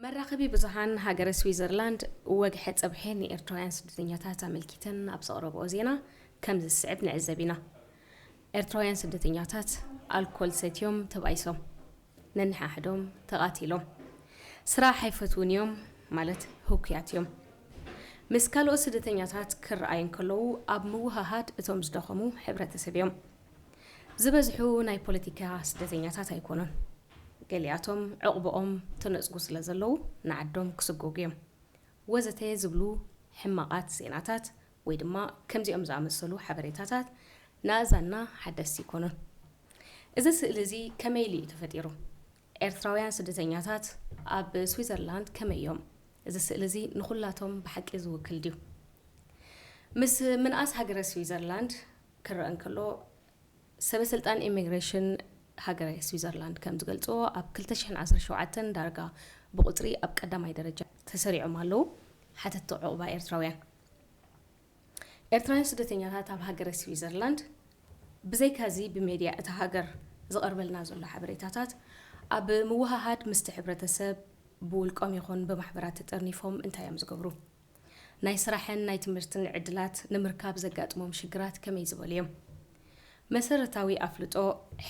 መራኸቢ ብዙሓን ሃገረ ስዊዘርላንድ ወግሐ ጸብሐ ንኤርትራውያን ስደተኛታት ኣመልኪተን ኣብ ዘቕረብኦ ዜና ከምዚ ዝስዕብ ንዕዘብ ኢና። ኤርትራውያን ስደተኛታት ኣልኮል ሰትዮም ተባኢሶም፣ ነንሓሕዶም ተቓቲሎም፣ ስራሕ ኣይፈትዉን እዮም ማለት ህኩያት እዮም። ምስ ካልኦት ስደተኛታት ክረኣዩ እንከለዉ ኣብ ምውህሃድ እቶም ዝደኸሙ ሕብረተሰብ እዮም። ዝበዝሑ ናይ ፖለቲካ ስደተኛታት ኣይኮኑን። ገሊኣቶም ዕቑብኦም ተነጽጉ ስለ ዘለዉ ንዓዶም ክስጎጉ እዮም። ወዘተ ዝብሉ ሕማቓት ዜናታት ወይ ድማ ከምዚኦም ዝኣመሰሉ ሓበሬታታት ንኣእዛንና ሓደስቲ ኣይኮኑን። እዚ ስእሊ እዚ ከመይ ኢሉ እዩ ተፈጢሩ? ኤርትራውያን ስደተኛታት ኣብ ስዊዘርላንድ ከመይ እዮም? እዚ ስእሊ እዚ ንኹላቶም ብሓቂ ዝውክል ድዩ? ምስ ምንኣስ ሃገረ ስዊዘርላንድ ክረአ እንከሎ፣ ሰበ ስልጣን ኢሚግሬሽን ሃገረ ስዊዘርላንድ ከም ዝገልጽዎ፣ ኣብ ክልተ ሽሕን ዓሰርተ ሸውዓተን ዳርጋ ብቑጽሪ ኣብ ቀዳማይ ደረጃ ተሰሪዖም ኣለዉ ሓተትቲ ዕቑባ ኤርትራውያን። ኤርትራውያን ስደተኛታት ኣብ ሃገረ ስዊዘርላንድ፣ ብዘይካዚ ብሜድያ እታ ሃገር ዝቐርበልና ዘሎ ሓበሬታታት፣ ኣብ ምውህሃድ ምስቲ ሕብረተሰብ ብውልቆም ይኹን ብማሕበራት ተጠርኒፎም እንታይ እዮም ዝገብሩ? ናይ ስራሕን ናይ ትምህርትን ዕድላት ንምርካብ ዘጋጥሞም ሽግራት ከመይ ዝበሉ እዮም? መሰረታዊ ኣፍልጦ፣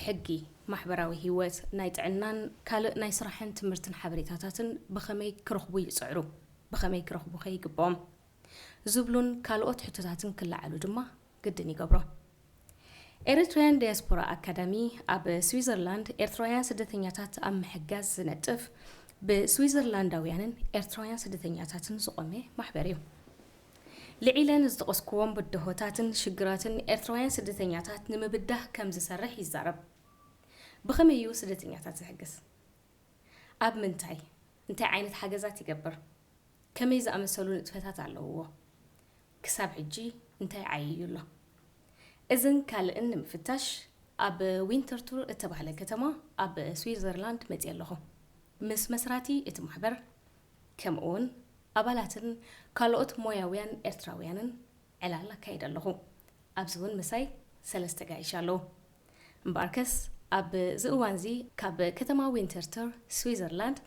ሕጊ፣ ማሕበራዊ ህይወት፣ ናይ ጥዕናን ካልእ ናይ ስራሕን ትምህርትን ሓበሬታታትን ብኸመይ ክረኽቡ ይጽዕሩ? ብኸመይ ክረኽቡኸ ይግብኦም? ዝብሉን ካልኦት ሕቶታትን ክለዓሉ ድማ ግድን ይገብሮ። ኤሪትሪያን ዳያስፖራ ኣካዳሚ ኣብ ስዊዘርላንድ ኤርትራውያን ስደተኛታት ኣብ ምሕጋዝ ዝነጥፍ ብስዊዘርላንዳውያንን ኤርትራውያን ስደተኛታትን ዝቖመ ማሕበር እዩ። ልዒለ ንዝጠቐስኩዎም ብድሆታትን ሽግራትን ኤርትራውያን ስደተኛታት ንምብዳህ ከም ዝሰርሕ ይዛረብ። ብኸመይ እዩ ስደተኛታት ዝሕግዝ? ኣብ ምንታይ? እንታይ ዓይነት ሓገዛት ይገብር? ከመይ ዝኣመሰሉ ንጥፈታት ኣለውዎ? ክሳብ ሕጂ እንታይ ዓይዩ ኣሎ? እዝን ካልእን ንምፍታሽ ኣብ ዊንተርቱር እተባህለ ከተማ ኣብ ስዊዘርላንድ መጺአ ኣለኹ። ምስ መስራቲ እቲ ማሕበር፣ ከምኡውን ኣባላትን ካልኦት ሞያውያን ኤርትራውያንን ዕላል ኣካይደ ኣለኹ። ኣብዚ እውን ምሳይ ሰለስተ ጋይሽ ኣለዉ። እምበኣርከስ ኣብዚ እዋንዚ ካብ ከተማ ዊንተርቱር ስዊዘርላንድ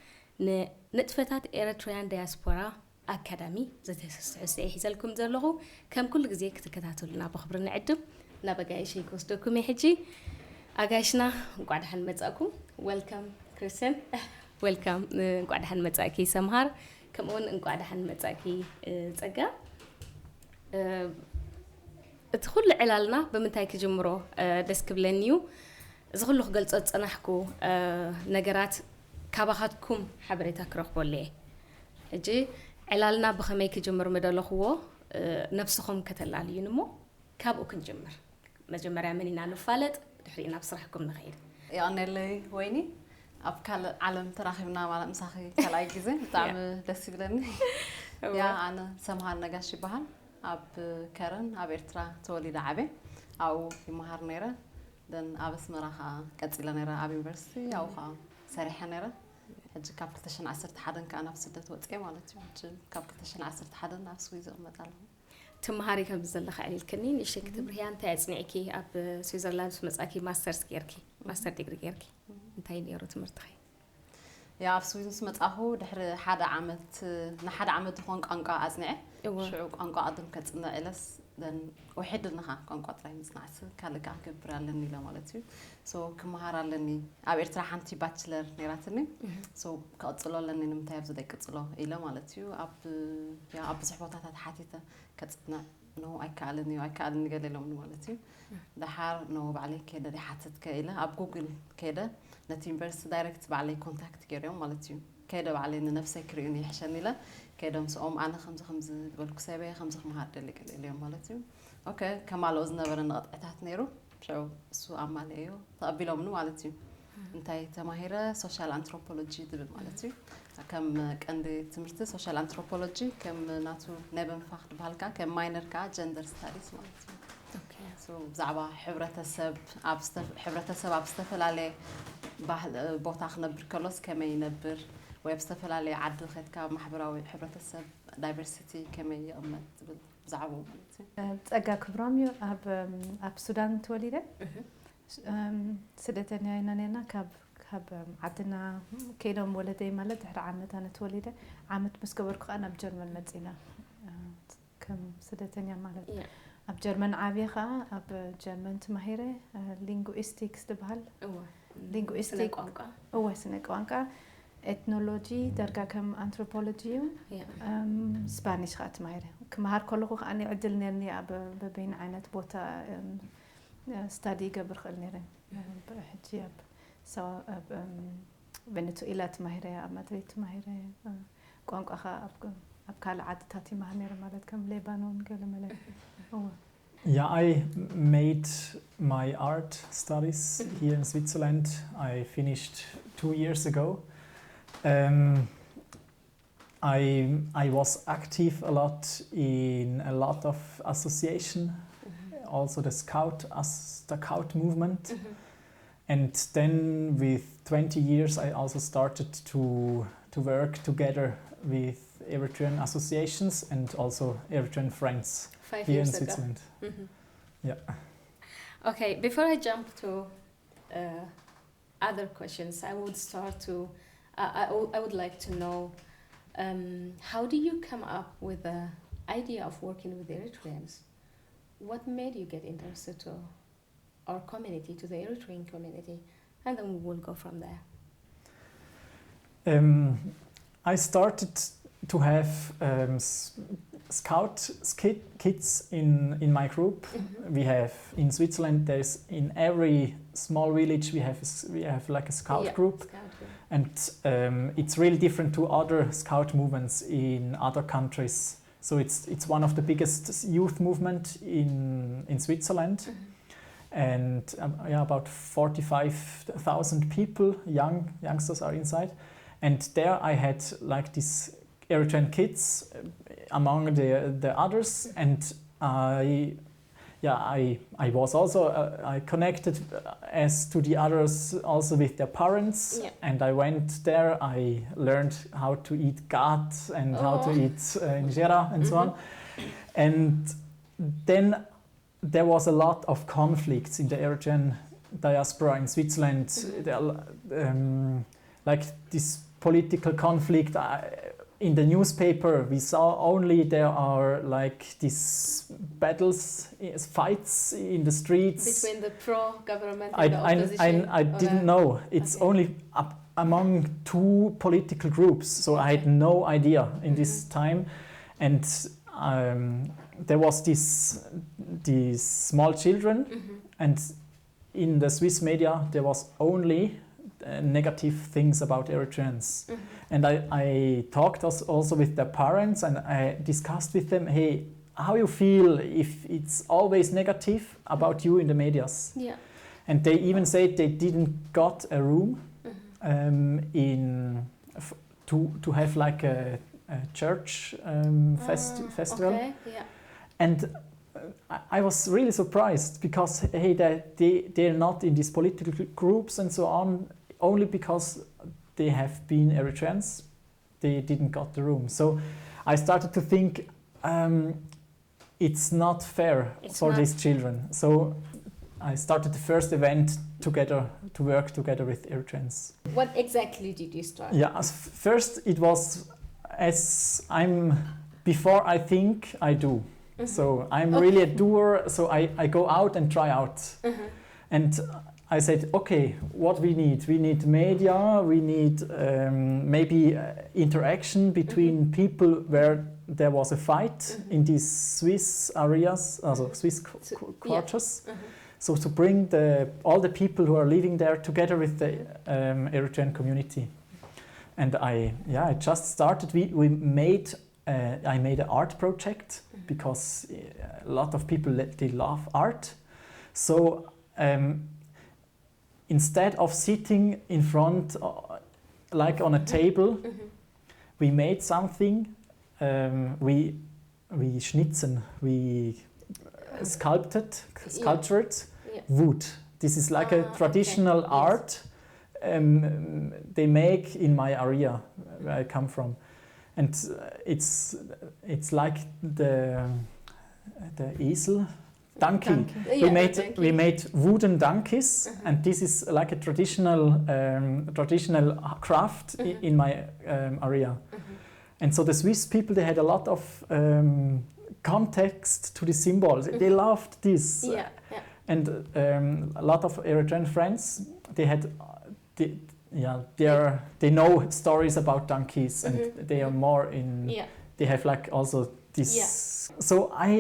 ንንጥፈታት ኤሪትሪያን ዳያስፖራ ኣካዳሚ ዘተስስሑ ስእየ ሒዘልኩም ዘለኹ። ከም ኩሉ ግዜ ክትከታተሉና ብኽብሪ ንዕድም። ናብ ኣጋይሸይ ክወስደኩም እየ ሕጂ። ኣጋይሽና እንቋዕ ደሓን መጻእኩም። ወልካም ክርስቲያን። ወልካም። እንቋዕ ደሓን መጻእኪ ሰምሃር። ከምኡውን እንቋዕ ደሓን መጻእኪ ጸጋ። እቲ ኩሉ ዕላልና ብምንታይ ክጅምሮ ደስ ክብለኒ እዩ። እዚ ኩሉ ክገልጾ ዝጸናሕኩ ነገራት ካባኻትኩም ሓበሬታ ክረኽበሉ እየ። ሕጂ ዕላልና ብኸመይ ክጅምር ምደለኽዎ ነብስኹም ከተላልዩን እሞ ካብኡ ክንጅምር። መጀመርያ መን ኢና ንፋለጥ፣ ድሕሪኡ ናብ ስራሕኩም ንኸይድ። የቐንየለይ ወይኒ፣ ኣብ ካልእ ዓለም ተራኺብና ማለት ምሳኺ ካልኣይ ግዜ ብጣዕሚ ደስ ይብለኒ። እወ። ያ ኣነ ሰምሃር ነጋሽ ይበሃል። ኣብ ከረን ኣብ ኤርትራ ተወሊደ ዓብየ ኣብኡ ይመሃር ነይረ። ደን ኣብ ኣስመራ ከዓ ቀፂለ ነይረ ኣብ ዩኒቨርሲቲ ኣብኡ ከዓ ሰሪሐ ነይረ። ሕጂ ካብ ክልተ ሽሕን ዓሰርተ ሓደን ከዓ ናብ ስደት ወፅየ ማለት እዩ። ሕጂ ካብ ክልተ ሽሕን ዓሰርተ ሓደን ናብ ስዊዝ እቕመጥ ኣለኹ። ትመሃሪ ከም ዘለኺ ኣዕሊልክኒ ንእሽተይ ክትብርህያ እንታይ ኣፅኒዕኪ ኣብ ስዊዘርላንድ ምስ መፃእኪ ማስተርስ ጌርኪ ማስተር ዲግሪ ጌርኪ እንታይ ነይሩ ትምህርትኺ? ያ ኣብ ስዊዝ ምስ መጻኹ ድሕሪ ሓደ ዓመት ንሓደ ዓመት ዝኾን ቋንቋ ኣጽኒዐ። እወ። ሽዑ ቋንቋ ቅድም ከጽንዕ ኢለስ ደን ውሕድ ንኻ ቋንቋ ጥራይ ምጽናዕሲ ካልእ ከኣ ክገብር ኣለኒ ኢለ ማለት እዩ። ሶ ክመሃር ኣለኒ። ኣብ ኤርትራ ሓንቲ ባችለር ነይራትኒ። ሶ ክቕጽሎ ኣለኒ ንምንታይ ኣብዚ ደይቅጽሎ ኢለ ማለት እዩ። ኣብ ያ ኣብ ብዙሕ ቦታታት ሓቲተ ከጽንዕ ኖ ኣይከኣልን እዩ ኣይከኣልን ገለ ኢሎምኒ ማለት እዩ። ደሓር ኖ ባዕለይ ከይደ ደይሓትት ከኢለ ኣብ ጉግል ከይደ ነቲ ዩኒቨርሲቲ ዳይረክት ባዕለይ ኮንታክት ገይረዮም ማለት እዩ። ከይደ ባዕለይ ንነብሰይ ክርእዩኒ ይሕሸኒ ኢለ ከይደ ምስኦም ኣነ ከምዚ ከምዚ ዝበልኩ ሰብ እየ ከምዚ ክመሃር ደሊ ገለ ኢለዮም ማለት እዩ። ኦኬ ከማልኦ ዝነበረ ንቕጥዕታት ነይሩ። ሽዑ እሱ ኣማልኤዮ ተቐቢሎምኒ ማለት እዩ። እንታይ ተማሂረ ሶሻል ኣንትሮፖሎጂ ዝብል ማለት እዩ። ከም ቀንዲ ትምህርቲ ሶሻል ኣንትሮፖሎጂ ከም ናቱ ነብን ፋክ ዝበሃል ከዓ ከም ማይነር ከዓ ጀንደር ስታዲስ ማለት እዩ። ሶ ብዛዕባ ሕብረተሰብ ኣብ ዝተ- ሕብረተሰብ ኣብ ዝተፈላለየ ባህል ቦታ ክነብር ከሎስ ከመይ ይነብር ወይ ኣብ ዝተፈላለየ ዓዲ ከድካ ማሕበራዊ ሕብረተሰብ ዳይቨርሲቲ ከመይ ይቕመጥ ዝብል ብዛዕባኡ ማለት እዩ። ጸጋ ክብሮም እዩ። ኣብ ኣብ ሱዳን ተወሊደ። ስደተኛ ኢና ነርና ካብ ካብ ዓድና ከይዶም ወለደይ፣ ማለት ድሕሪ ዓመት ኣነ ተወሊደ፣ ዓመት ምስ ገበርኩ ከኣ ናብ ጀርመን መጺና፣ ከም ስደተኛ ማለት። ኣብ ጀርመን ዓብየ ከኣ ኣብ ጀርመን ተማሂረ፣ ሊንጉኢስቲክስ ዝበሃል። ሊንጉኢስቲክ፣ እወ፣ ስነ ቋንቋ፣ ኤትኖሎጂ፣ ዳርጋ ከም ኣንትሮፖሎጂ እዩ። ስፓኒሽ ከኣ ተማሂረ። ክመሃር ከለኹ ከኣ ዕድል ነርኒ ኣብ በበይን ዓይነት ቦታ ስታዲ ይገብር ክእል ነይረ። ሕጂ ኣብ ሰው ኣብ ቬኔዙዌላ ተማሂረ፣ ኣብ ማድሪድ ተማሂረ። ቋንቋ ከኣ ኣብ ካልእ ዓድታት ይመሃር ነይረ፣ ማለት ከም ሌባኖን ገለ መለ። እወ። Yeah, I made my art studies here in Switzerland. I finished two years ago. Um, I I was active a lot in a lot of association, also the scout as the scout movement, and then with twenty years I also started to to work together with Eritrean associations and also Eritrean friends Five here in years ago. Switzerland. Mhm. Yeah. Okay, before I jump to uh, other questions, I would start to. I, I, I would like to know um, how do you come up with the idea of working with Eritreans? What made you get interested to our community, to the Eritrean community? And then we will go from there. Um, I started to have um, s- scout ski- kids in, in my group. We have in Switzerland, there's in every small village, we have a s- we have like a scout Yeah, group, scout group. And um, it's really different to other scout movements in other countries. So it's it's one of the biggest youth movement in in Switzerland, and um, yeah, about forty-five thousand people, young youngsters, are inside. And there I had like these Eritrean kids uh, among the the others, and I yeah, I I was also uh, I connected uh, as to the others also with their parents, Yeah. and I went there. I learned how to eat gat and how to Oh. eat uh, injera and so on. And then there was a lot of conflicts in the Eritrean diaspora in Switzerland. There, um, like this political conflict. I, in the newspaper, we saw only there are like these battles, eh, fights in the streets. Between the pro-government I, and the I, opposition? I, I Or didn't the- know. It's Okay. only up, among two political groups, so I had Okay. no idea in this Mhm. Time. And um, there was this these small children, Mhm. and in the Swiss media there was only uh, negative things about Eritreans. Mhm. And I, I talked als- also with their parents, and I discussed with them, hey, how you feel if it's always negative about you in the medias? Yeah. And they even said they didn't got a room Mhm. um, in f- to to have like a, a church um, fest- Ah, festival. Okay. Yeah. And uh, I I was really surprised because hey, they they they're not in these political gr- groups and so on only because they have been Eritreans. They didn't got the room, so I started to think um, it's not fair It's for not- these children. So I started the first event together to work together with Eritreans. What exactly did you start? Yeah, as f- first it was as I'm before I think I do. Mhm. So I'm Okay. really a doer. So I, I go out and try out. Mhm. And I said, okay, what we need? We need media. We need um, maybe uh, interaction between Mhm. people where there was a fight Mhm. in these Swiss areas, also Swiss qu- So- qu- yeah. Quarters. Mhm. So to bring the all the people who are living there together with the um, Eritrean community. And I, yeah, I just started. We, we made, uh, I made an art project Mhm. because uh, a lot of people le- they love art. So um, instead of sitting in front, uh, like on a table, Mhm. we made something. Um, we we schnitzen, we uh, sculpted, sculptured Yeah. wood. This is like a Ah, okay. traditional Yes. Art um, they make in my area where I come from, and uh, it's it's like the the Esel, Danki. Danki. We Yeah, made danki. we made wooden dankies, Mhm. and this is like a traditional um, traditional craft i- Mhm. in my um, area. Mhm. And so the Swiss people, they had a lot of um, context to the symbols. They Mhm. loved this. Yeah, yeah. And um, a lot of Eritrean friends, they had, uh, they, yeah, they are they know stories about donkeys, and Mhm. they are more in. Yeah. They have like also this. So I,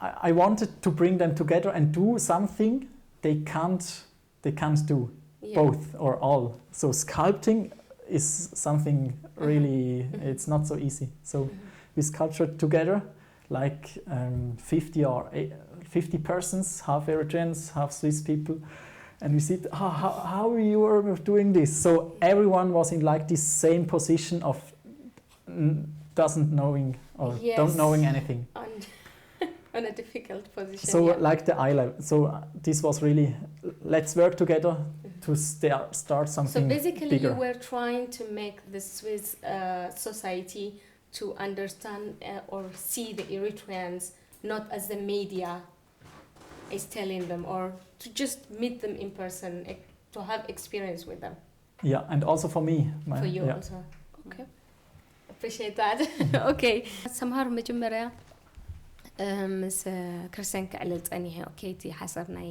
I I wanted to bring them together and do something they can't they can't do Yeah. both or all. So sculpting is something really Mhm. it's not so easy. So Mhm. we sculptured together like um, fifty or eight, fifty persons, half Eritreans, half Swiss people. And we said, oh, how, how you are doing this? So everyone was in like this same position of mm, doesn't knowing or Yes. don't knowing anything. On, on a difficult position. So Yeah. like the eye level. So uh, this was really let's work together to start start So something basically, bigger. You were trying to make the Swiss uh, society to understand uh, or see the Eritreans not as the media is telling them, or to just meet them in person, eh, to have experience with them. Yeah, and also for me. My, For you yeah. Also. Okay. Appreciate that. Okay. ሰምሃር መጀመርያ ምስ ክርስቲያን ክዕልል ጸኒሐ። ኦኬ፣ እቲ ሓሳብ ናይ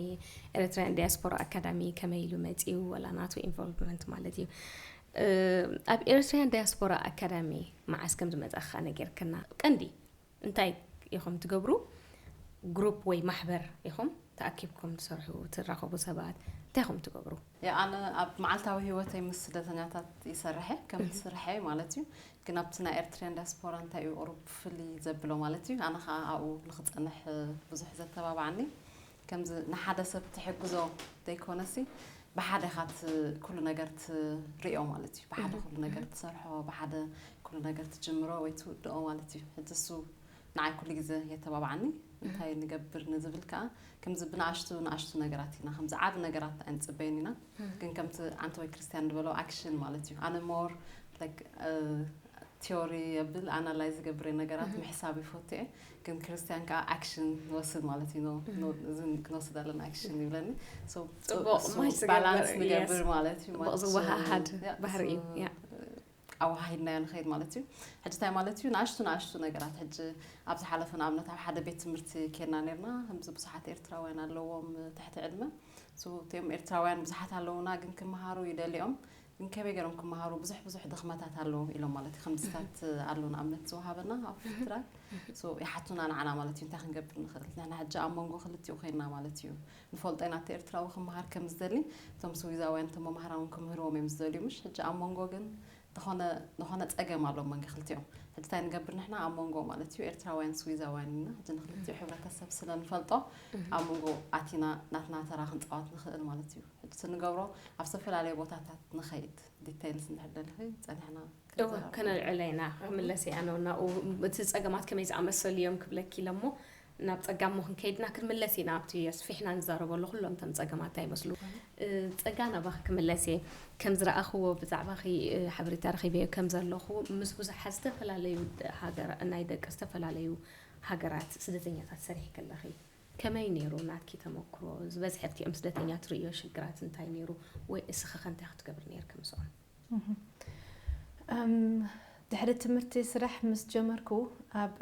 ኤርትራያን ዲያስፖራ ኣካዳሚ ከመይ ኢሉ መጺኡ፣ ወላ ናቱ ኢንቮልቭመንት ማለት እዩ። ኣብ ኤርትራያን ዲያስፖራ ኣካዳሚ መዓስ ከም ዝመጻኻ ነጊርክና። ቀንዲ እንታይ ኢኹም ትገብሩ? ግሩፕ ወይ ማሕበር ኢኹም ተኣኪብኩም ትሰርሑ፣ ትራኸቡ ሰባት እንታይ ኢኹም ትገብሩ? ኣነ ኣብ መዓልታዊ ህይወተይ ምስ ስደተኛታት ይሰርሐ ከም ስርሐይ ማለት እዩ። ግን ኣብቲ ናይ ኤርትራን ዲያስፖራ እንታይ እዩ ቁሩብ ፍልይ ዘብሎ ማለት እዩ። ኣነ ከዓ ኣብኡ ንክፀንሕ ብዙሕ ዘተባብዓኒ ከምዚ ንሓደ ሰብ ትሕግዞ ዘይኮነሲ ብሓደ ኢኻ ኩሉ ነገር ትሪኦ ማለት እዩ። ብሓደ ኩሉ ነገር ትሰርሖ፣ ብሓደ ኩሉ ነገር ትጅምሮ ወይ ትውድኦ ማለት እዩ። ሕጂ እሱ ንዓይ ኩሉ ግዜ የተባብዓኒ። እንታይ ንገብር ንዝብል ከዓ ከምዚ ብንኣሽቱ ንኣሽቱ ነገራት ኢና፣ ከምዚ ዓቢ ነገራት ኣይንፅበይን ኢና። ግን ከምቲ ኣንተ ወይ ክርስቲያን ዝበሎ ኣክሽን ማለት እዩ። ኣነ ሞር ቲዮሪ የብል ኣናላይዝ ገብር ነገራት ምሕሳብ ይፈቱ እየ። ግን ክርስቲያን ከዓ ኣክሽን ንወስድ ማለት እዩ። እዚ ክንወስድ ኣለና ኣክሽን ይብለኒ። ፅቡቅ ማች ዝገብር ባላንስ ንገብር ማለት እዩ። ፅቡቅ ዝወሃሃድ ባህሪ እዩ። ኣወሃሂድናዮ ንኸይድ ማለት እዩ። ሕጂ እንታይ ማለት እዩ? ንኣሽቱ ንኣሽቱ ነገራት ሕጂ ኣብ ዝሓለፈ ንኣብነት ኣብ ሓደ ቤት ትምህርቲ ኬድና ነርና። ከምዚ ብዙሓት ኤርትራውያን ኣለዎም ትሕቲ ዕድመ። እቲኦም ኤርትራውያን ብዙሓት ኣለውና ግን ክመሃሩ ይደልዮም። ግን ከመይ ገይሮም ክመሃሩ ብዙሕ ብዙሕ ድኽመታት ኣለዎም ኢሎም ማለት እዩ። ከምዚታት ኣሎ ንኣብነት ዝወሃበና ኣብ ትግራይ ይሓቱና ንዓና ማለት እዩ። እንታይ ክንገብር ንኽእል ንሕና ሕጂ ኣብ መንጎ ክልቲኡ ኮይንና ማለት እዩ። ንፈልጦ ኢና እቲ ኤርትራዊ ክመሃር ከም ዝደሊ እቶም ስዊዛውያን እቶም መምሃራን ክምህርዎም እዮም ዝደልዩ ምሽ። ሕጂ ኣብ መንጎ ግን ዝኾነ ዝኾነ ጸገም ኣሎ መንጎ ክልቲኦም። ሕጂ እንታይ ንገብር ንሕና ኣብ መንጎ ማለት እዩ ኤርትራውያን ስዊዛውያን ኢና። ሕጂ ንክልቲኡ ሕብረተሰብ ስለ ንፈልጦ ኣብ መንጎ ኣቲና ናትና ተራ ክንጻወት ንኽእል ማለት እዩ። ሕጂ እቲ ንገብሮ ኣብ ዝተፈላለዩ ቦታታት ንኸይድ ዲቴይልስ እንድሕር ደሊኺ ጸኒሕና እወ ከነልዕሎ ኢና። ክምለስ እየ ኣነ ናብኡ እቲ ጸገማት ከመይ ዝኣመሰሉ እዮም ክብለኪ ኢለ እሞ ናብ ጸጋሞ ክንከይድና ክንምለስ ኢና ኣብቲ ኣስፊሕና ንዛረበሉ ኩሎም እቶም ጸገማት እንታይ ይመስሉ። ጸጋ ናባኺ ክምለስ እየ። ከም ዝረኣኽዎ ብዛዕባኺ ሓበሬታ ረኺበዮ ከም ዘለኹ ምስ ብዙሓት ዝተፈላለዩ ናይ ደቂ ዝተፈላለዩ ሃገራት ስደተኛታት ሰሪሕኪ ኣለኺ። ከመይ ነይሩ ናትኪ ተመክሮ? ዝበዝሐ ኣብቲኦም ስደተኛ ትርእዮ ሽግራት እንታይ ነይሩ? ወይ እስኺ ከ እንታይ ክትገብሪ ነይርኪ ምስኦም? ድሕሪ ትምህርቲ ስራሕ ምስ ጀመርኩ ኣብ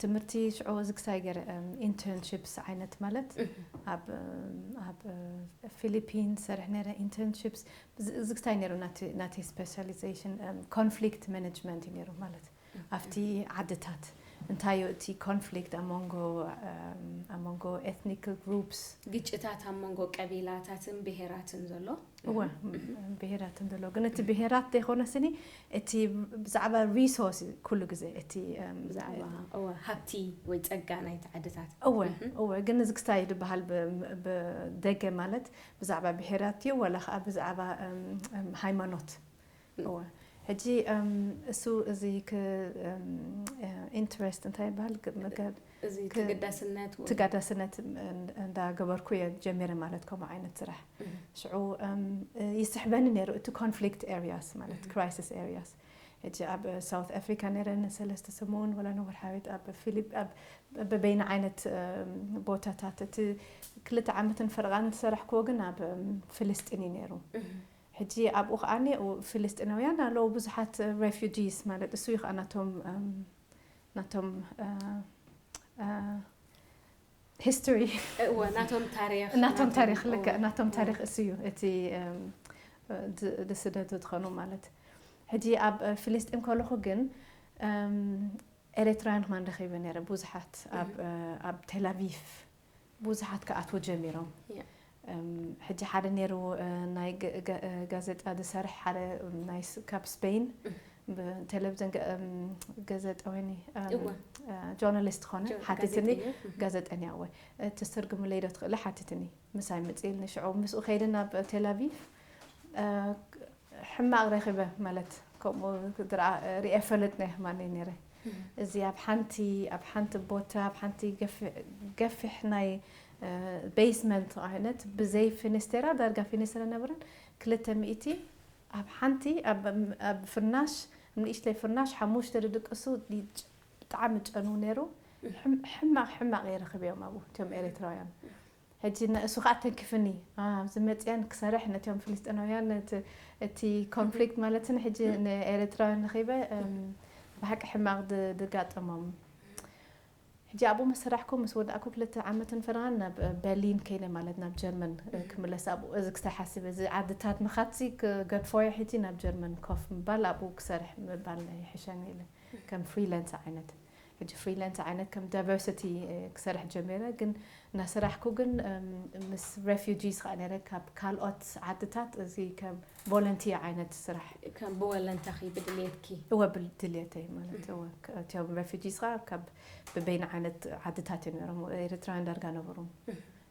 ትምህርቲ ሽዑ ዝግሳይ ገይረ ኢንተርንሽፕስ ዓይነት ማለት ኣብ ፊሊፒን ሰርሕ ነረ ኢንተርንሽፕስ ዝግሳይ ነይሩ ናተይ ስፔሻሊዜሽን ኮንፍሊክት ማኔጅመንት እዩ ነይሩ ማለት ኣብቲ ዓድታት እንታይ እዩ እቲ ኮንፍሊክት ኣብ መንጎ ኤትኒካል ግሩፕስ ግጭታት ኣብ መንጎ ቀቢላታትን ብሄራትን ዘሎ እወ ብሄራትን ዘሎ ግን እቲ ብሄራት ዘይኮነ ስኒ እቲ ብዛዕባ ሪሶርስ ኩሉ ግዜ እቲ ሃብቲ ወይ ፀጋ ናይቲ ዓድታት እወ እወ ግን እዚ ክስታይ ዝበሃል ብደገ ማለት ብዛዕባ ብሄራት እዩ ወላ ከዓ ብዛዕባ ሃይማኖት እወ ሕጂ እሱ እዚ ኢንትረስት እንታይ ይበሃል ተገዳስነት ተጋዳስነት እንዳገበርኩ እየ ጀሚረ ማለት ከምኡ ዓይነት ስራሕ ሽዑ ይስሕበኒ ነይሩ እቲ ኮንፍሊክት ኤሪያስ ማለት ክራይሲስ ኤሪያስ ሕጂ ኣብ ሳውት ኣፍሪካ ነይረ ንሰለስተ ሰሙን ወላ ንወርሓዊት ኣብ ፊሊፕ ኣብ በበይነ ዓይነት ቦታታት። እቲ ክልተ ዓመትን ፈረቓን ዝሰራሕክዎ ግን ኣብ ፍልስጢን እዩ ነይሩ። ሕጂ ኣብኡ ከዓ ፍልስጢናውያን ኣለዉ ብዙሓት ሬፊጂስ፣ ማለት እሱ እዩ ከዓ ናቶም ናቶም ሂስቶሪ ናቶም ታሪክ ናቶም ታሪክ ልክዕ ናቶም ታሪክ እሱ እዩ እቲ ዝስደዱ ዝኾኑ ማለት። ሕጂ ኣብ ፍልስጢን ከለኹ ግን ኤርትራውያን ክማን ረኺበ ነይረ ብዙሓት ኣብ ቴላቪቭ ብዙሓት ክኣትዉ ጀሚሮም። ሕጂ ሓደ ነይሩ ናይ ጋዜጣ ዝሰርሕ ሓደ ካብ ስፔን ቴሌቪዝን ገዘጠ ወይኒ ጆርናሊስት ኾነ ሓቲትኒ። ጋዜጠኛ እወ ትስተርጉምለይ ዶ ትኽእሊ ሓቲትኒ። ምሳይ መፅኢልኒ ሽዑ ምስኡ ከይደ ናብ ቴላቪቭ። ሕማቕ ረኺበ ማለት ከምኡ ሪኤ ፈለጥና የሕማኒ ነይረ። እዚ ኣብ ሓንቲ ኣብ ሓንቲ ቦታ ኣብ ሓንቲ ገፊሕ ናይ ቤስመንት ዓይነት ብዘይ ፊኒስቴራ ዳርጋ ፊኒስቴራ ነበረን ክልተ ሚእቲ ኣብ ሓንቲ ኣብ ፍርናሽ ንእሽተይ ፍርናሽ ሓሙሽተ ድድቅሱ ብጣዕሚ ጨኑ ነይሩ። ሕማቕ ሕማቕ የረኽብዮም ኣብኡ እቶም ኤርትራውያን። ሕጂ ንእሱ ከዓ ተንክፍኒ ኣብዚ መፅያን ክሰርሕ ነቲኦም ፍልስጤናውያን እቲ ኮንፍሊክት ማለትን ሕጂ ንኤርትራውያን ረኺበ ብሓቂ ሕማቕ ድጋጠሞም። ሕጂ ኣብኡ ምስ ሰራሕኩ ምስ ወዳእኩ ክልተ ዓመትን ፈረቓን ናብ በርሊን ከይደ ማለት ናብ ጀርመን ክምለስ ኣብኡ እዚ ክሳይ ሓሲበ እዚ ዓድታት ምኻትሲ ክገድፎዮ ሕጂ ናብ ጀርመን ኮፍ ምባል ኣብኡ ክሰርሕ ምባል ይሕሸኒ ኢለ ከም ፍሪላንስ ዓይነት ሕጂ ፍሪላንስ ዓይነት ከም ዳይቨርሲቲ ክሰርሕ ጀሚረ ግን እናሰራሕኩ ግን ምስ ሬፊጂስ ከዓ ነረ ካብ ካልኦት ዓድታት እዚ ከም ቮለንቲር ዓይነት ስራሕ ከም ብወለንታኺ ብድልየትኪ እወ ብድልየተይ ማለት እወ እቲኦም ሬፊጂስ ከዓ ካብ ብበይነ ዓይነት ዓድታት እዮም ነሮም ኤርትራውያን ዳርጋ ነበሩ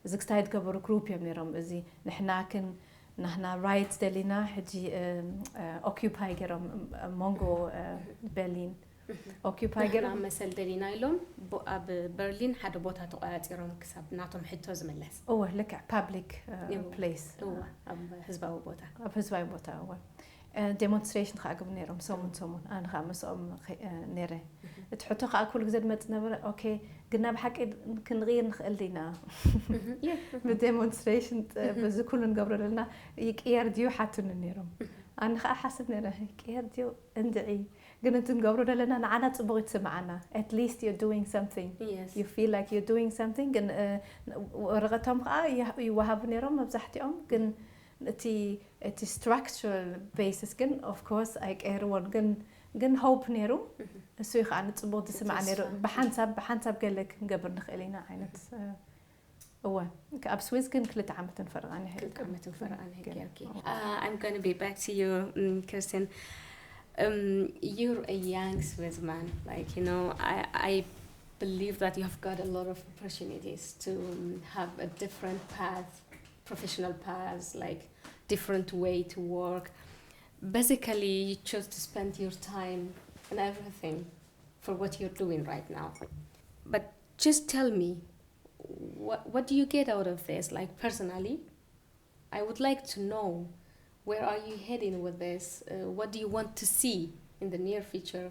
እዚ ክስታይ ዝገበሩ ግሩፕ እዮም ነሮም እዚ ንሕና ክን ናህና ራይት ደሊና ሕጂ ኦኪፓይ ገይሮም መንጎ በርሊን ኦኪፓይ ገይሮም መሰል ደሊና ኢሎም ኣብ በርሊን ሓደ ቦታ ተቆፃፂሮም ክሳብ ናቶም ሕቶ ዝምለስ እወ ልክዕ ፓብሊክ ፕሌስ ኣብ ህዝባዊ ቦታ ኣብ ህዝባዊ ቦታ እወ ዴሞንስትሬሽን ከዓ ግብ ነይሮም ሰሙን ሰሙን ኣነ ከዓ ምስኦም ነይረ እቲ ሕቶ ከዓ ኩሉ ግዜ ዝመፅ ነበረ ኦኬ ግን ናብ ሓቂ ክንቕይር ንኽእል ዲና ብዴሞንስትሬሽን በዚ ኩሉ ንገብሮ ዘለና ይቅየር ድዩ ሓቱኒ ነይሮም ኣነ ከዓ ሓስብ ነይረ ይቅየር ድዩ እንድዒ ግን እቲ ንገብሮ ዘለና ንዓና ፅቡቅ ይትስምዓና at least you're doing something you feel like you're doing something ግን ወረቀቶም ከዓ ይወሃቡ ነይሮም መብዛሕትኦም ግን እቲ እቲ structural basis ግን of course ኣይቀይርዎን ግን ግን hope ነይሩ እሱ እዩ ከዓ ንፅቡቅ ዝስማዕ ነይሩ ብሓንሳብ ብሓንሳብ ገለ ክንገብር ንኽእል ኢና ዓይነት እወ ኣብ ስዊዝ ግን ክልተ ዓመትን ፈረቓን ይሕል ክልተ ዓመትን ፈረቓን ይሕል I'm gonna be back to you um, Kirsten um, you're a young Swiss man like you know I, I believe that you have got a lot of opportunities to um, have a different path professional paths like different way to work basically you chose to spend your time and everything for what you're doing right now but just tell me what, what do you get out of this like personally I would like to know where are you heading with this uh, what do you want to see in the near future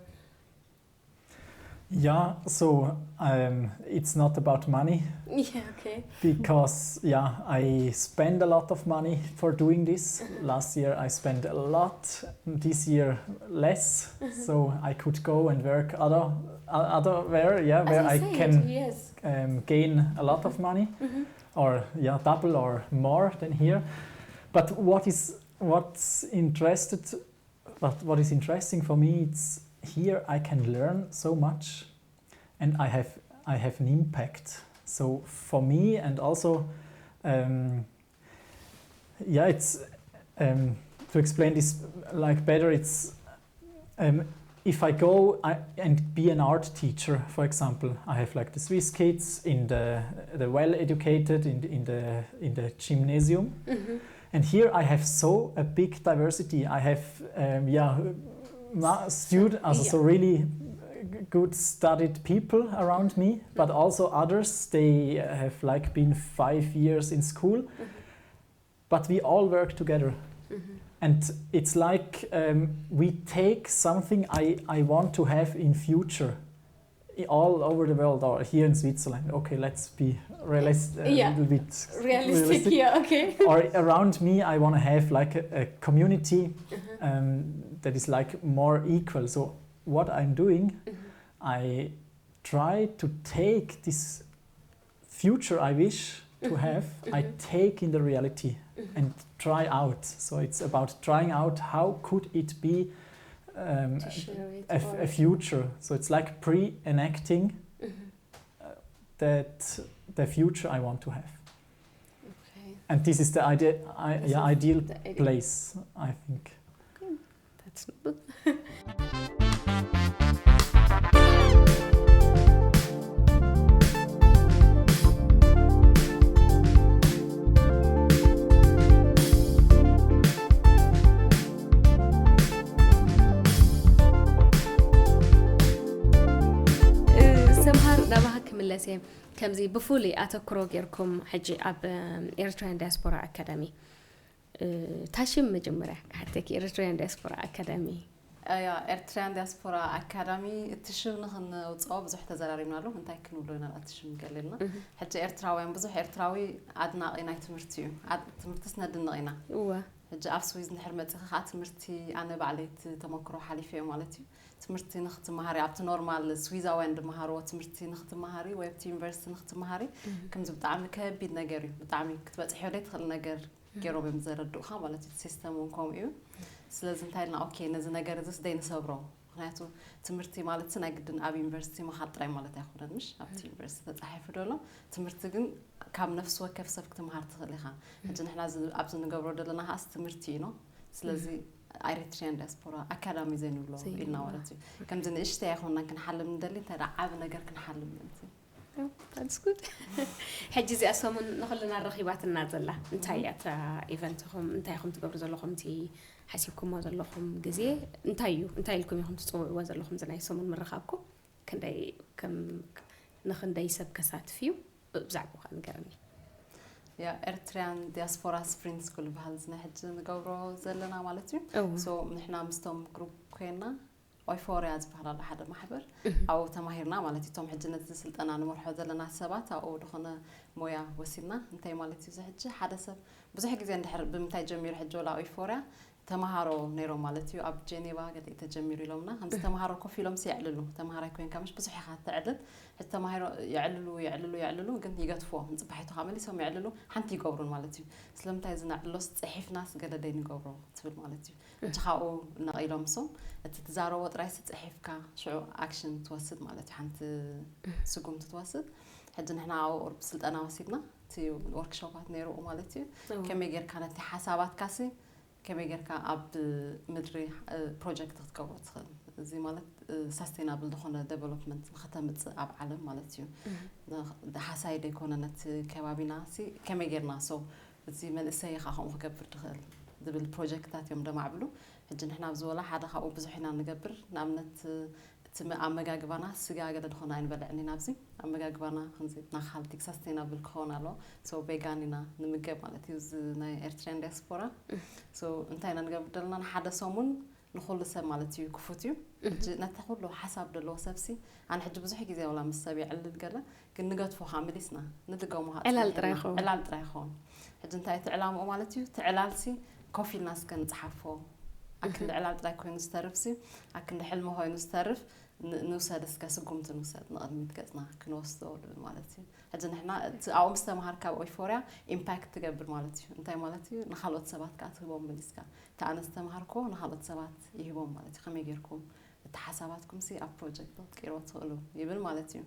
Yeah, so um, it's not about money. Yeah, okay. Because, yeah, I spend a lot of money for doing this. Last year I spent a lot, this year less. So I could go and work other, other where, yeah, where I, I can yes. um, gain a lot of money or, yeah, double or more than here. But what is what's interested But what is interesting for me is here I can learn so much and I have I have an impact. So for me and also um, yeah, it's um, to explain this like better. It's um, if I go I, and be an art teacher, for example, I have like the Swiss kids in the the well educated in the, in the in the gymnasium. Mm-hmm. And here I have so a big diversity. I have um, yeah, students, also yeah. so really good studied people around me, but also others. They have like been five years in school, mm-hmm. but we all work together. Mm-hmm. And it's like, um, we take something I, I want to have in future, i- all over the world or here in Switzerland. Okay, let's be realist, a Yeah. little bit Realistic, yeah, okay. Or around me, I want to have like a, a community, um, that is like more equal. So what I'm doing, I try to take this future I wish to have, I take in the reality and try out. So it's about trying out how could it be, um, To share it a, f- or- a future. So it's like pre-enacting, uh, that the future I want to have. Okay. And this is the idea, I, This yeah, is ideal the idea. place, I think. That's ሰምሃር፣ ናባኻ ክምለስ እየ። ከምዚ ብፍሉይ ኣተኩሮ ጌርኩም ሕጂ ኣብ ኤርትራውያን ዲያስፖራ ኣካዳሚ፣ ታሽም መጀመርያ ክሓተኪ፣ ኤርትራውያን ዲያስፖራ ኣካዳሚ ያ ኤርትራያን ዲያስፖራ ኣካዳሚ እቲ ሽም ንክንውፅኦ ብዙሕ ተዘራሪብና ኣሎ። እንታይ ክንብሎ ኢና እቲ ሽም ገለልና? ሕጂ ኤርትራውያን ብዙሕ ኤርትራዊ ኣድናቂ ናይ ትምህርቲ እዩ። ኣድ- ትምህርትስ ነድንቕ ኢና። እወ ሕጂ ኣብ ስዊዝ እንድሕር መፂኺ ከዓ ትምህርቲ ኣነ ባዕለይ እቲ ተመክሮ ሓሊፈ እየ ማለት እዩ። ትምህርቲ ንክትመሃሪ ኣብቲ ኖርማል ስዊዛውያን ድመሃርዎ ትምህርቲ ንክትመሃሪ ወይ ኣብቲ ዩኒቨርሲቲ ንክትመሃሪ ከምዚ ብጣዕሚ ከቢድ ነገር እዩ። ብጣዕሚ ክትበፅሕዮ ዘይትኽእል ነገር ገይሮም እዮም ዘረድኡኻ ማለት እዩ። ሲስተም እውን ከምኡ እዩ። ስለዚ እንታይ ኢልና ኦኬ ነዚ ነገር እዚስ ደይ ንሰብሮ። ምክንያቱ ትምህርቲ ማለት ናይ ግድን ኣብ ዩኒቨርሲቲ ምኻድ ጥራይ ማለት ኣይኮነን። ምሽ ኣብቲ ዩኒቨርሲቲ ተፃሒፉ ደሎ ትምህርቲ ግን ካብ ነፍሲ ወከፍ ሰብ ክትምሃር ትኽእል ኢኻ። ሕጂ ንሕና እዚ- ኣብዚ ንገብሮ ዘለና ከዓስ ትምህርቲ እዩ ነው። ስለዚ ኤሪትሪያን ዲያስፖራ ኣካዳሚ ዘይንብሎ ዘይንብሎ። ኢልና ማለት እዩ። ከምዚ ንእሽተይ ኣይኮንናን ክንሓልም ንደሊ እንታይ ደኣ ዓቢ ነገር ክንሓልም ምእንቲ። That's good። ሕጂ እዚኣ ሰሙን ንኹልና ረኺባትና ዘላ እንታይ እያ እታ ኢቨንትኹም? እንታይ ኢኹም ትገብሩ ዘለኹም? እቲ ሓሲብኩሞ ዘለኹም ግዜ እንታይ እዩ? እንታይ ኢልኩም ኢኹም ትፅውዕዎ ዘለኹም እዚ ናይ ሰሙን ምርኻብኩም? ክንደይ ከም ንኽንደይ ሰብ ከሳትፍ እዩ? ብዛዕባኡ ከዓ ንገረኒ። ያ ኤርትሪያን ዲያስፖራ ስፕሪንት ስኩል ይበሃል እዚ ናይ ሕጂ ንገብሮ ዘለና ማለት እዩ። እወ። ሶ ንሕና ምስቶም ግሩፕ ኮይና ኦይፎርያ ዝበሃል ኣሎ ሓደ ማሕበር ኣብኡ ተማሂርና ማለት እዩ። እቶም ሕጂ ነዚ ስልጠና ንመርሖ ዘለና ሰባት ኣብኡ ዝኾነ ሞያ ወሲድና እንታይ ማለት እዩ እዚ ሕጂ ሓደ ሰብ ብዙሕ ግዜ እንድሕር ብምንታይ ጀሚሩ ሕጂ ወላ ኦይፎርያ ተምሃሮ ነይሮም ማለት እዩ። ኣብ ጀኔቫ ገለ ተጀሚሩ ኢሎምና ከምዚ ተምሃሮ ኮፍ ኢሎም የዕልሉ። ተምሃራይ ኮይንካ ምሽ ብዙሕ ኢኻ ተዕልል። ሕጂ ተማሂሮ የዕልሉ የዕልሉ የዕልሉ ግን ይገትፍዎ ንፅባሒቱ ከዓ መሊሶም የዕልሉ ሓንቲ ይገብሩን ማለት እዩ። ስለምንታይ እዚ ነዕልሎስ ፅሒፍናስ ገለ ደይ ንገብሮ ትብል ማለት እዩ። ሕጂ ካብኡ ነቒሎም እሶም እቲ ትዛረቦ ጥራይ ሲ ፅሒፍካ ሽዑ ኣክሽን ትወስድ ማለት እዩ። ሓንቲ ስጉምቲ ትወስድ። ሕጂ ንሕና ኣብኡ ቁርብ ስልጠና ወሲድና እቲ ወርክሾፓት ነይርኡ ማለት እዩ። ከመይ ጌርካ ነቲ ሓሳባትካ ሲ ከመይ ጌርካ ኣብ ምድሪ ፕሮጀክት ክትገብሮ ትኽእል እዚ ማለት ሳስቴናብል ዝኾነ ዴቨሎፕመንት ንክተምፅእ ኣብ ዓለም ማለት እዩ። ሃሳይ ደይኮነ ነቲ ከባቢና ሲ ከመይ ጌርና ሶ እዚ መንእሰይ ከዓ ከምኡ ክገብር ድኽእል ዝብል ፕሮጀክትታት እዮም ደማዕብሉ። ሕጂ ንሕና ኣብዚ ወላ ሓደ ካብኡ ብዙሕ ኢና ንገብር። ንኣብነት እቲ ኣመጋግባና ስጋ ገለ ድኾነ ኣይንበልዕን ኢና ኣብዚ። ኣመጋግባና ከምዚ ናካልቲክ ሳስቴናብል ክኸውን ኣለዎ። ሶ ቬጋን ኢና ንምገብ ማለት እዩ እዚ ናይ ኤርትራን ዲያስፖራ። ሶ እንታይ ኢና ንገብር ዘለና ንሓደ ሰሙን ንኹሉ ሰብ ማለት እዩ ክፉት እዩ። ሕጂ ነቲ ኩሉ ሓሳብ ዘለዎ ሰብሲ ኣነ ሕጂ ብዙሕ ግዜ ወላ ምስ ሰብ የዕልል ገለ ግን ንገድፎ ከዓ መሊስና ንድገሞ ከዓ ዕላል ጸኒሕና። ጥራይ ይኸውን። ዕላል ጥራይ ይኸውን። ሕጂ እንታይ እቲ ዕላምኡ ማለት እዩ እቲ ዕላልሲ ኮፍ ኢልና እስከ ንፅሓፎ ኣክንዲ ዕላል ጥራይ ኮይኑ ዝተርፍሲ ኣክንዲ ሕልሚ ኮይኑ ዝተርፍ ን- ንውሰድ እስከ ስጉምቲ ንውሰድ ንቕድሚት ገፅና ክንወስዶ ልብል ማለት እዩ። ሕጂ ንሕና እቲ ኣብኡ ምስ ተምሃርካ ኣብ ኦይፎርያ ኢምፓክት ትገብር ማለት እዩ። እንታይ ማለት እዩ ንካልኦት ሰባት ከዓ ትህቦም መሊስካ እቲ ኣነ ዝተምሃርኮ ንካልኦት ሰባት ይህቦም ማለት እዩ። ከመይ ጌርኩም እቲ ሓሳባትኩም ሲ ኣብ ፕሮጀክት ክትቅይርዎ ትኽእሉ ይብል ማለት እዩ።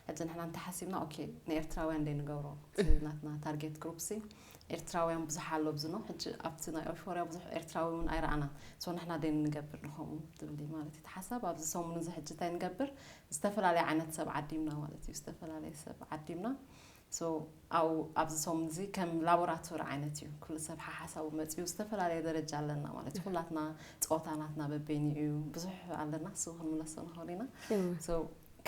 ሕጂ ንሕና እንተሓሲብና ኦኬ ንኤርትራውያን ደይ ንገብሮ እቲ ናትና ታርጌት ግሩፕ ሲ ኤርትራውያን ብዙሕ ኣሎ ኣብዚ ነው። ሕጂ ኣብቲ ናይ ኦይፎርያ ብዙሕ ኤርትራዊ እውን ኣይረኣናን። ሶ ንሕና ደይ ንገብር ንኸምኡ ትብል ማለት እዩ። እቲ ሓሳብ ኣብዚ ሰሙን እዚ ሕጂ እንታይ ንገብር ዝተፈላለየ ዓይነት ሰብ ዓዲምና ማለት እዩ። ዝተፈላለየ ሰብ ዓዲምና ሶ ኣብኡ ኣብዚ ሰሙን እዚ ከም ላቦራቶሪ ዓይነት እዩ። ኩሉ ሰብ ሓሓሳቡ መፅኡ ዝተፈላለየ ደረጃ ኣለና ማለት እዩ። ኩላትና ፀወታ ናትና በበይኑ እዩ ብዙሕ ኣለና እሱ ክንምለሶ ንኽእል ኢና። ሶ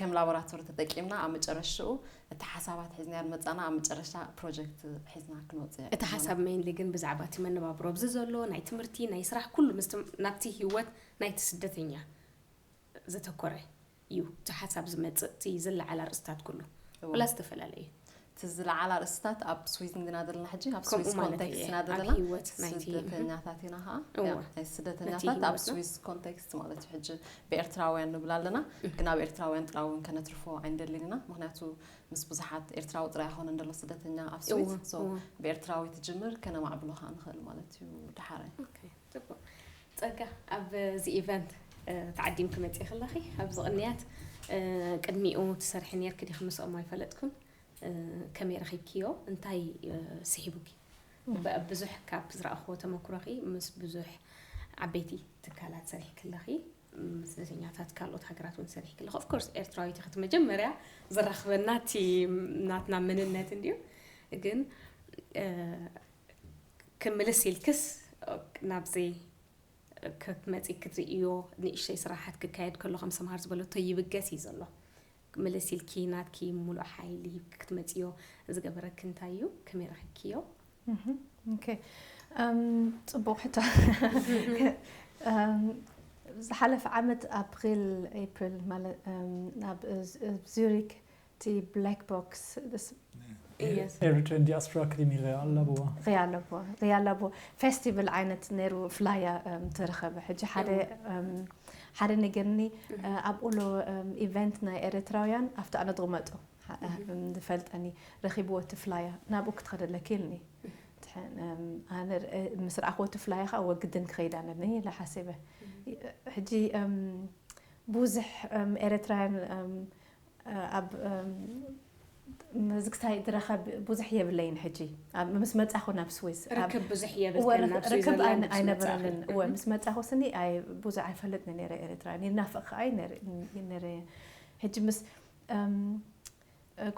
ከም ላቦራቶሪ ተጠቂምና ኣብ መጨረሽኡ እቲ ሓሳባት ሒዝና መጻና ኣብ መጨረሻ ፕሮጀክት ሒዝና ክንወጽእ እቲ ሓሳብ ሜንሊ ግን ብዛዕባ እቲ መነባብሮ ኣብዚ ዘሎ ናይ ትምህርቲ ናይ ስራሕ ኩሉ ምስቲ ናብቲ ህይወት ናይቲ ስደተኛ ዘተኮረ እዩ እቲ ሓሳብ ዝመጽእ እቲ ዝለዓል ኣርእስታት ኩሉ ወላ ዝተፈላለየ እዩ እቲ ዝለዓል ኣርእስታት ኣብ ስዊዝ እንዲና ዘለና ሕጂ ኣብ ስዊዝ ኮንቴክስት ኢና ዘለና ህይወት ናይቲ ስደተኛታት ኢና ከዓ ናይ ስደተኛታት ኣብ ስዊዝ ኮንቴክስት ማለት እዩ ሕጂ ብኤርትራውያን ንብል ኣለና ግን ኣብ ኤርትራውያን ጥራይ እውን ከነትርፎ ኣይንደልን ኢና ምክንያቱ ምስ ብዙሓት ኤርትራዊ ጥራይ ኣይኮነን ዘሎ ስደተኛ ኣብ ስዊዝ ብኤርትራዊ ትጅምር ከነማዕብሎ ከዓ ንኽእል ማለት እዩ ድሓረ ጸጋ ኣብዚ ኢቨንት ተዓዲምኪ መፂ ከለኺ ኣብዚ ቅንያት ቅድሚኡ ትሰርሒ ነርኪ ዲኺ ምስኦም ኣይፈለጥኩን ከመይ ረኺብክዮ እንታይ ስሒቡኪ ብዙሕ ካብ ዝረኣኽዎ ተመክሮኺ ምስ ብዙሕ ዓበይቲ ትካላት ሰሪሕኪ ኣለኺ ስደተኛታት ካልኦት ሃገራት እውን ሰሪሕኪ ኣለኺ ኦፍኮርስ ኤርትራዊት ኢኺ መጀመርያ ዘራኽበና እቲ ናትና መንነት እንድዩ ግን ክምልስ ኢልክስ ናብዚ ክትመፂ ክትርእዮ ንእሽተይ ስራሓት ክካየድ ከሎ ከም ሰምሃር ዝበለቶ ይብገስ እዩ ዘሎ ምልስ ኢልኪ ናትኪ ሙሉእ ሓይሊ ሂብኪ ክትመፅዮ ዝገበረኪ እንታይ እዩ ከመይ ረኺብክዮ ኦኬ ጽቡቅ ሕቶ ዝሓለፈ ዓመት ኣፕሪል ኤፕሪል ማለት ኣብ ዙሪክ እቲ ብላክ ቦክስ Eritrean diaspora ክሪሚ ሪኣ ኣለዎ ሪኣ ኣለዎ ሪኣ ኣለዎ ፌስቲቫል ዓይነት ነይሩ ፍላያ ተረኸበ ሕጂ ሓደ ሓደ ነገርኒ ኣብኡሎ ኢቨንት ናይ ኤርትራውያን ኣብቲ ኣነ ዝቕመጡ ዝፈልጠኒ ረኺብዎ እቲ ፍላያ ናብኡ ክትኸደለኪ ኢልኒ ኣነ ምስ ረኣኽዎ እቲ ፍላያ ከዓ ወግድን ክኸይድ ኣለኒ ኢለ ሓሲበ ሕጂ ብዙሕ ኤርትራውያን ኣብ መዝግታይ ዝረኸብ ብዙሕ የብለይን ሕጂ ምስ መጻኹ ናብ ስዊስ ርክብ ብዙሕ የብልክን ናብ ስዊዘርላንድ ኣይነበረንን እወ ምስ መጻኹ ስኒ ብዙሕ ኣይፈልጥን ነረ ኤርትራ ይናፍቕ ከዓ ነረ ሕጂ ምስ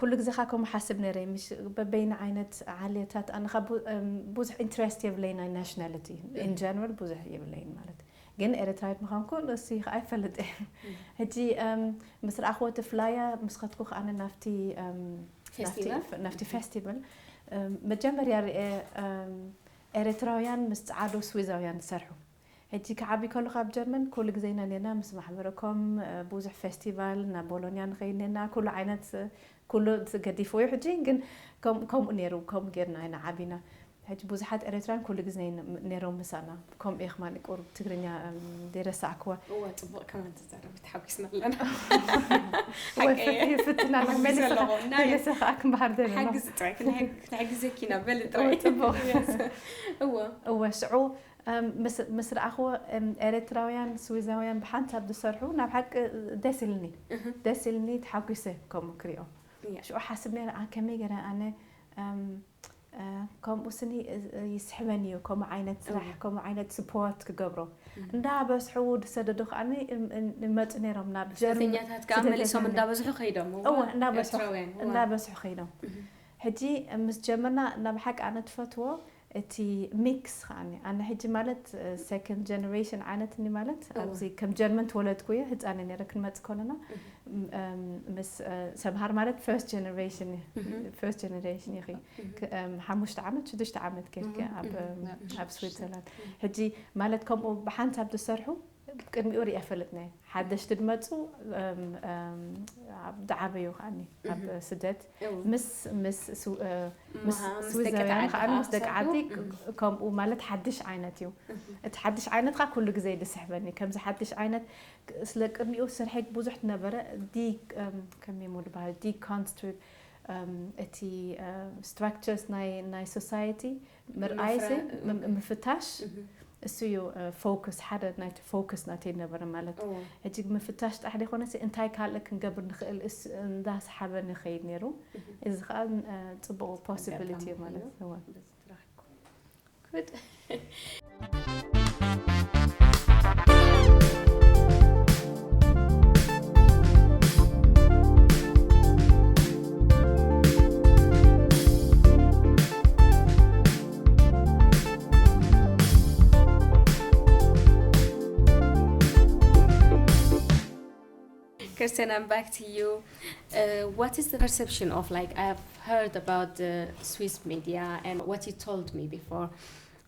ኩሉ ግዜ ካ ከምኡ ሓስብ ነረ ምሽ በበይኒ ዓይነት ዓሌታት ኣነ ካብ ብዙሕ ኢንትረስት የብለይ ናይ ናሽናሊቲ ኢን ጀነራል ብዙሕ የብለይን ማለት ግን ኤርትራዊት ምዃንኩ ንሱ ከዓ ይፈልጥ እየ ሕጂ ምስ ረኣኽዎ እቲ ፍላያ ምስ ከትኩ ከዓ ናብቲ ናብቲ ፌስቲቫል መጀመርያ ርአ ኤርትራውያን ምስ ጸዓዱ ስዊዛውያን ዝሰርሑ ሕጂ ክዓቢ ከለኹ ኣብ ጀርመን ኩሉ ግዜ ኢና ነርና ምስ ማሕበረኮም ብዙሕ ፌስቲቫል ናብ ቦሎኛ ንኸይድ ነርና ኩሉ ዓይነት ኩሉ ገዲፍዎ እዩ ሕጂ ግን ከምኡ ነይሩ ከምኡ ጌርና ኢና ዓቢና ሕጂ ብዙሓት ኤርትራን ኩሉ ግዜ ነይሮም ምሳና ከምኡ እየ ከማን ቁሩብ ትግርኛ ዘይረሳዕክዋ እዋ ፅቡቅ ከማን ትዛረቢ ተሓጒስና ኣለና ፍትና መለሰ ከዓ ክንበሃል ዘለና ሓግዚ ጥራይ ክንሕግዘኪ ኢና በሊ ጥራይ ፅቡቅ እወ እወ ሽዑ ምስ ረኣኽዎ ኤርትራውያን ስዊዛውያን ብሓንሳብ ዝሰርሑ ናብ ሓቂ ደስ ኢልኒ ደስ ኢልኒ ተሓጒሰ ከምኡ ክሪኦ ሽዑ ሓስብ ነረ ከመይ ገረ ኣነ ከምኡ ስኒ ይስሕበኒ እዩ ከምኡ ዓይነት ስራሕ ከምኡ ዓይነት ስፖርት ክገብሮ እንዳበዝሑ ዝሰደዱ ከዓ ይመፁ ነይሮም ናብ ስደተኛታት ከዓ መሊሶም እንዳበዝሑ ከይዶም እንዳበዝሑ ከይዶም ሕጂ ምስ ጀመርና ናብ ሓቂ ኣነ ትፈትዎ እቲ ሚክስ ከዓኒ ኣነ ሕጂ ማለት ሰኮንድ ጀነሬሽን ዓይነት እኒ ማለት ኣብዚ ከም ጀርመን ተወለድኩ እየ ህፃነ ነረ ክንመፅ ከለና ምስ ሰምሃር ማለት ፈርስት ጀነሬሽን ፈርስት ጀነሬሽን ኢኺ ሓሙሽተ ዓመት ሽዱሽተ ዓመት ጌርኪ ኣብ ስዊትዘርላንድ ሕጂ ማለት ከምኡ ብሓንሳብ ዝሰርሑ ቅድሚኡ ሪኣ ፈልጥና ሓደሽቲ ድመፁ ዝዓበዩ ከዓኒ ኣብ ስደት ምስ ምስ ስዊዘርያን ከዓ ምስ ደቂ ዓዲ ከምኡ ማለት ሓድሽ ዓይነት እዩ እቲ ሓድሽ ዓይነት ከዓ ኩሉ ግዜ ድስሕበኒ ከምዚ ሓድሽ ዓይነት ስለ ቅድሚኡ ስርሐይ ብዙሕ ነበረ ከመይ ሞ ድበሃል ዲኮንስትሩክት እቲ ስትራክቸርስ ናይ ሶሳይቲ ምርኣይሲ ምፍታሽ እሱ እዩ ፎክስ ሓደ ናይቲ ፎክስ ናተይ ነበረ ማለት ሕጂ ምፍታሽ ጥራሕ ዘይኮነሲ እንታይ ካልእ ክንገብር ንኽእል እንዳሰሓበ ንኸይድ ነይሩ እዚ ከዓ ፅቡቅ ፖሲቢሊቲ እዩ ማለት And I'm back to you. Uh, what is the perception of, like, I've heard about the Swiss media and what you told me before,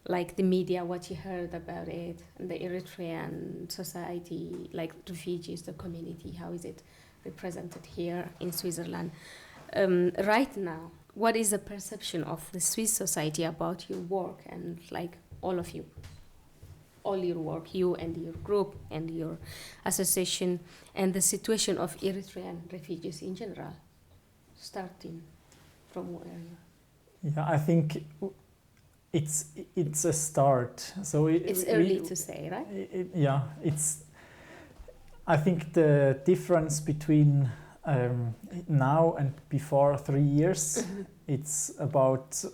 like the media, what you heard about it, and the Eritrean society, like refugees, the community, how is it represented here in Switzerland? Um, right now, what is the perception of the Swiss society about your work and, like, all of you? All your work, you and your group and your association, and the situation of Eritrean refugees in general, starting from where you Yeah, I think it's it's a start. So it, It's we- early to say, right? it- yeah, it's. I think the difference between um, now and before three years, it's about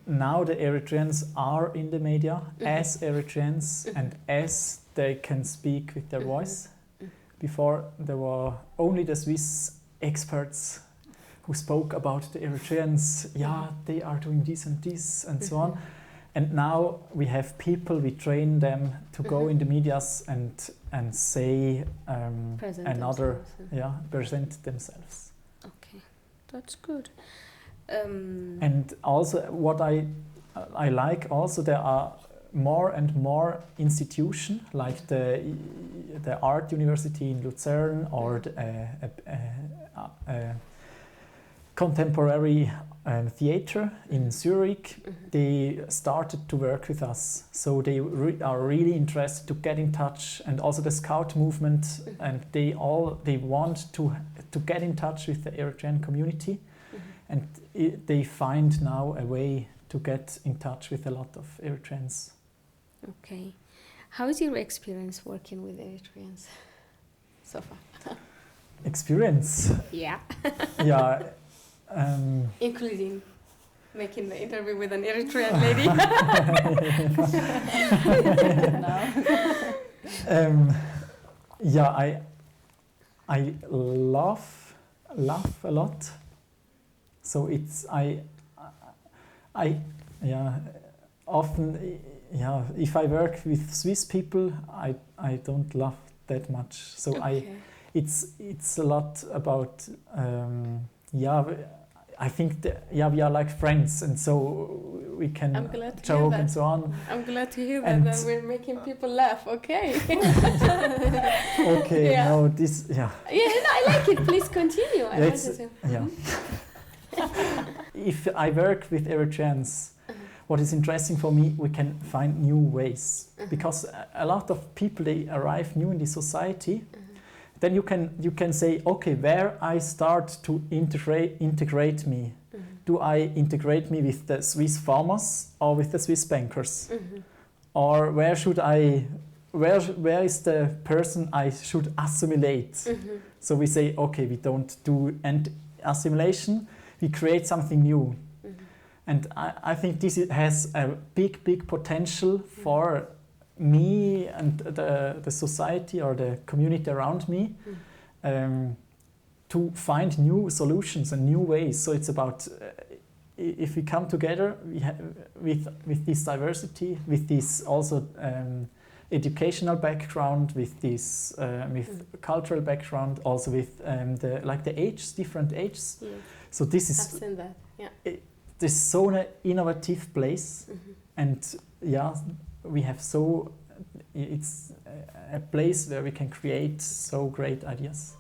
now the Eritreans are in the media as Eritreans and as they can speak with their voice. Before there were only the Swiss experts who spoke about the Eritreans. Yeah, they are doing this and this and so on. And now we have people, we train them to go in the medias and and say um, Present another, themselves, yeah. Yeah, present themselves. Okay, that's good. Um, And also, what I I like also, there are more and more institution like the the art university in Lucerne or the, uh, uh, uh, uh, contemporary um, theater in Zurich. They started to work with us, so they re- are really interested to get in touch, and also the scout movement, and they all they want to to get in touch with the Eritrean community, and it, they find now a way to get in touch with a lot of Eritreans. Okay. How is your experience working with Eritreans so far? Experience? Yeah. Yeah. Um, Including making the interview with an Eritrean lady. um, yeah, I I love laugh a lot. So it's I I yeah, often, yeah, if I work with Swiss people, I I don't laugh that much. So I Okay. it's it's a lot about um, yeah. I think the, yeah, we are like friends, and so we can I'm glad to hear joke that. And so on. I'm glad to hear that, And- that we're making people laugh. Okay. Okay, Yeah. No, this yeah. Yeah, no, I like it. Please continue. I Yeah, it's- wanted to. Yeah. If I work with Eritreans, what is interesting for me, we can find new ways because a- a lot of people, they arrive new in the society. Then you can you can say, okay, where I start to integrate integrate me? Do I integrate me with the Swiss farmers or with the Swiss bankers? Or where should I where where is the person I should assimilate? So we say, okay, we don't do an assimilation. We create something new. And I, I think this i- has a big, big potential for me and the, the society or the community around me um, to find new solutions and new ways. So it's about uh, i- if we come together we ha- with with this diversity, with this also um, educational background, with this uh, with cultural background, also with um, the like the ages, different ages. Yes. So this I've is seen that. Yeah. There's so an innovative place, and yeah, we have so it's a- a place where we can create so great ideas.